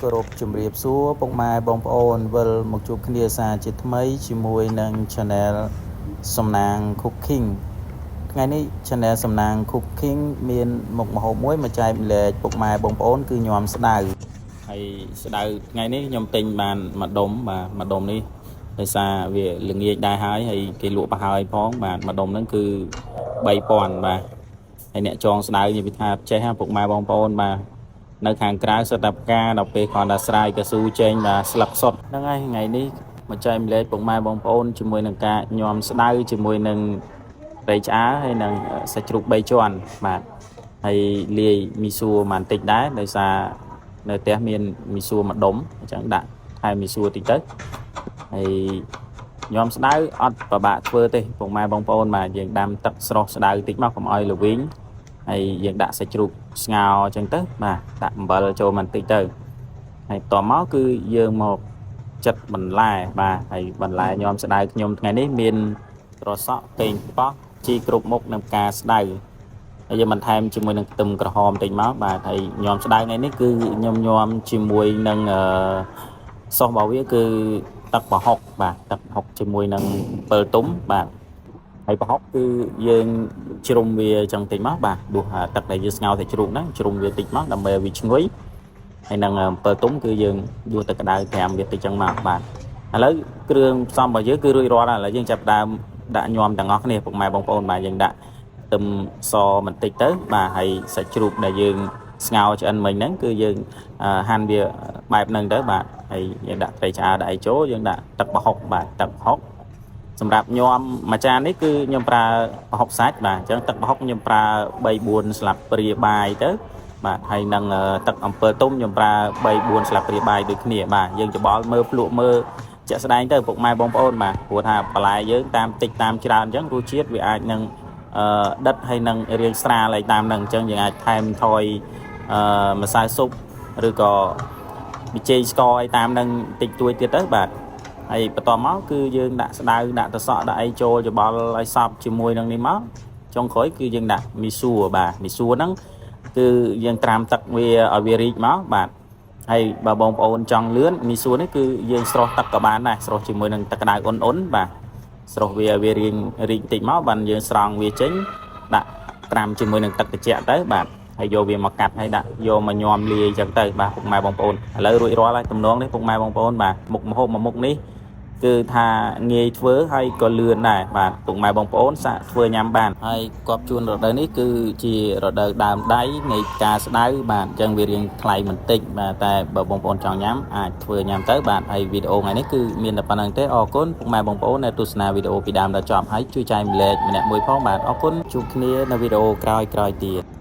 គោរពជំរាបសួរពុកម៉ែបងប្អូនវិលមកជួបគ្នាសាជាថ្មីជាមួយនឹង Channel សំណាង Cooking ថ្ងៃនេះ Channel សំណាង Cooking មានមុខម្ហូបមួយមកចែករំលែកពុកម៉ែបងប្អូនគឺញាំស្ដៅហើយស្ដៅថ្ងៃនេះខ្ញុំទិញបានមួយដុំបាទមួយដុំនេះដោយសារវាល្ងាចដែរហើយហើយគេលក់ប្រហើយផងបាទមួយដុំហ្នឹងគឺ3000បាទហើយអ្នកចងស្ដៅនិយាយពីថាចេះហ่าពុកម៉ែបងប្អូនបាទ នៅខាងក្រៅសុទ្ធតែផ្កាដល់ពេលគ្រាន់តែស្រាយកៅស៊ូចេញបាទស្លឹកសុទ្ធហ្នឹងហើយថ្ងៃនេះមកចែករំលែកពុកម៉ែបងប្អូនជាមួយនឹងការញាំស្ដៅជាមួយនឹងត្រីឆ្អើរហើយនឹងសាច់ជ្រូក3ជាន់បាទហើយលាយមីសួរបន្តិចដែរដោយសារនៅផ្ទះមានមីសួរមួយដុំអញ្ចឹងដាក់ថែមមីសួរតិចទៅហើយញាំស្ដៅអត់ពិបាកធ្វើទេពុកម៉ែបងប្អូនបាទយើងដាំទឹកស្រស់ស្ដៅតិចមកកុំឲ្យល្វីង ហើយយើងដាក់សាច់ជ្រូកស្ងោរអញ្ចឹងទៅបាទដាក់អំបិលចូលបន្តិចទៅហើយបន្ទាប់មកគឺយើងមកចិតបន្លែបាទហើយបន្លែញាំស្ដៅខ្ញុំថ្ងៃនេះមានត្រសក់ប៉េងប៉ោះជីគ្រប់មុខនិងផ្កាស្ដៅហើយយើងបន្ថែមជាមួយនឹងខ្ទឹមក្រហមតិចមកបាទហើយញាំស្ដៅថ្ងៃនេះគឺខ្ញុំញាំជាមួយនឹងអឺសុសរបស់វាគឺទឹកប្រហុកបាទទឹកប្រហុកជាមួយនឹងពិលទុំបាទ ហើយប្រហុកគឺយើងជ្រុំវាចឹងតិចមកបាទដួសទឹកដែលយើងស្ងោរតែជ្រូកហ្នឹងជ្រុំវាតិចមកដើម្បីឲ្យវាឈ្ងុយហើយនឹងអំពិលទុំគឺយើងដួសទឹកក្តៅត្រាំវាតិចចឹងមកបាទឥឡូវគ្រឿងផ្សំរបស់យើងគឺរួចរាល់ហើយឥឡូវយើងចាប់ផ្ដើមដាក់ញាំទាំងអស់គ្នាពុកម៉ែបងប្អូនបាទយើងដាក់ខ្ទឹមសបន្តិចទៅបាទហើយសាច់ជ្រូកដែលយើងស្ងោរឆ្អិនមិញហ្នឹងគឺយើងហាន់វាបែបហ្នឹងទៅបាទហើយយើងដាក់ត្រីឆ្អើរដាក់អីចូលយើងដាក់ទឹកប្រហុកបាទទឹកប្រហុក សម្រាប់ញាំមួយចាននេះគឺខ្ញុំប្រើប្រហុកសាច់បាទអញ្ចឹងទឹកប្រហុកខ្ញុំប្រើ3 4ស្លាបព្រាបាយទៅបាទហើយនឹងទឹកអំពិលទុំខ្ញុំប្រើ3 4ស្លាបព្រាបាយដូចគ្នាបាទយើងច្បល់មើលភ្លក់មើលជាក់ស្ដែងទៅពុកម៉ែបងប្អូនបាទព្រោះថាបន្លែយើងតាមតិចតាមច្រើនអញ្ចឹងរសជាតិវាអាចនឹងអឺដិតហើយនឹងរាងស្រាលអីតាមនឹងអញ្ចឹងយើងអាចថែមថយអឺម្សៅស៊ុបឬក៏ប៊ីចេងស្ករអីតាមនឹងតិចតួចទៀតទៅបាទ ហើយបន្ទាប់មកគឺយើងដាក់ស្ដៅដាក់ត្រសក់ដាក់អីចូលច្បល់ឲ្យសព្វជាមួយនឹងនេះមកចុងក្រោយគឺយើងដាក់មីសួរបាទមីសួរហ្នឹងគឺយើងត្រាំទឹកវាឲ្យវារីកមកបាទហើយបើបងប្អូនចង់លឿនមីសួរនេះគឺយើងស្រុះទឹកក៏បានដែរស្រុះជាមួយនឹងទឹកក្តៅអ៊ុនៗបាទស្រុះវាឲ្យវារៀងរីកបន្តិចមកបានយើងស្រង់វាចេញដាក់ត្រាំជាមួយនឹងទឹកត្រជាក់ទៅបាទហើយយកវាមកកាត់ហើយដាក់យកមកញាំលាយអញ្ចឹងទៅបាទពុកម៉ែបងប្អូនឥឡូវរួចរាល់ហើយទំនងនេះពុកម៉ែបងប្អូនបាទមុខម្ហូបមួយមុខនេះ គឺថាងាយធ្វើហើយក៏លឿនដែរបាទពុកម៉ែបងប្អូនសាកធ្វើញ៉ាំបានហើយគប់ជួនរដូវនេះគឺជារដូវដើមដៃនៃផ្កាស្ដៅបាទអញ្ចឹងវារៀងថ្លៃបន្តិចបាទតែបើបងប្អូនចង់ញ៉ាំអាចធ្វើញ៉ាំទៅបាទហើយវីដេអូថ្ងៃនេះគឺមានតែប៉ុណ្ណឹងទេអរគុណពុកម៉ែបងប្អូនដែលទស្សនាវីដេអូពីដើមដល់ចប់ហើយជួយចែករំលែកម្នាក់មួយផងបាទអរគុណជួបគ្នានៅវីដេអូក្រោយៗទៀត។